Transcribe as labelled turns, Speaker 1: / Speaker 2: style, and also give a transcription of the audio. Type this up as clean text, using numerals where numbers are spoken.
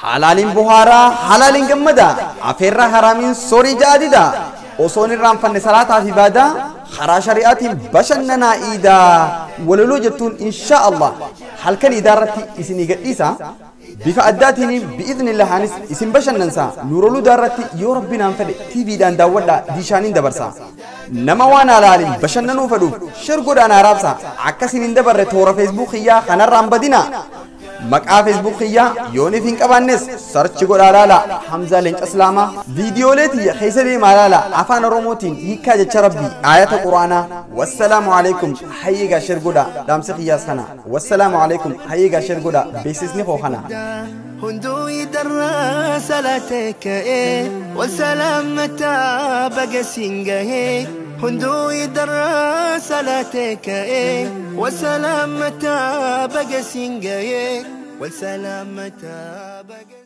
Speaker 1: Halaaliin buhaaraa, halaaliin gammada, afeerraa haraamiin sorii ja'adida. Osoon irraanfanne salaataa fi baadaa, karaa shari'aatiin bashannanaa iidaa. Walaloo jettuun insha Allah halkan iidaa irratti isinii gadhiisa. Bifa addaatiin bi'iznillahaanis isin bashannansa. Nuuroludaa irratti yoo rabbi naan fedhe TVdhaan daawwadhaa, diishaaniin dabarsa. Nama waan halaaliin bashannanuu fedhuuf share godhaan haaraabsa. Akkasiin hin dabarre toora Facebook kiyyaa kanarraan badina. Maqaa Facebook kiyyaa yooniif hin qabaannes search godhaa laala, Hamzaa Leenca Islaamaa. Viidiyoolee tiyya keessa deemaa laala, afaan Oromootiin hiikkaa jecha rabbii, aayata quraanaa. Wassalaamu alaikum. Hayyeegaa, share godhaa, dhaamsi kiyyaas kana. Wassalaamu alaikum. Hayyeegaa, share godhaa, beeksisni koo kana.
Speaker 2: Hunduu idarraa salaatee ka'ee wal salaamataa baga siin gahee. Hunduu idarraa salaatee ka'ee wal salaamataa baga siin gahee wal salaamataa baga.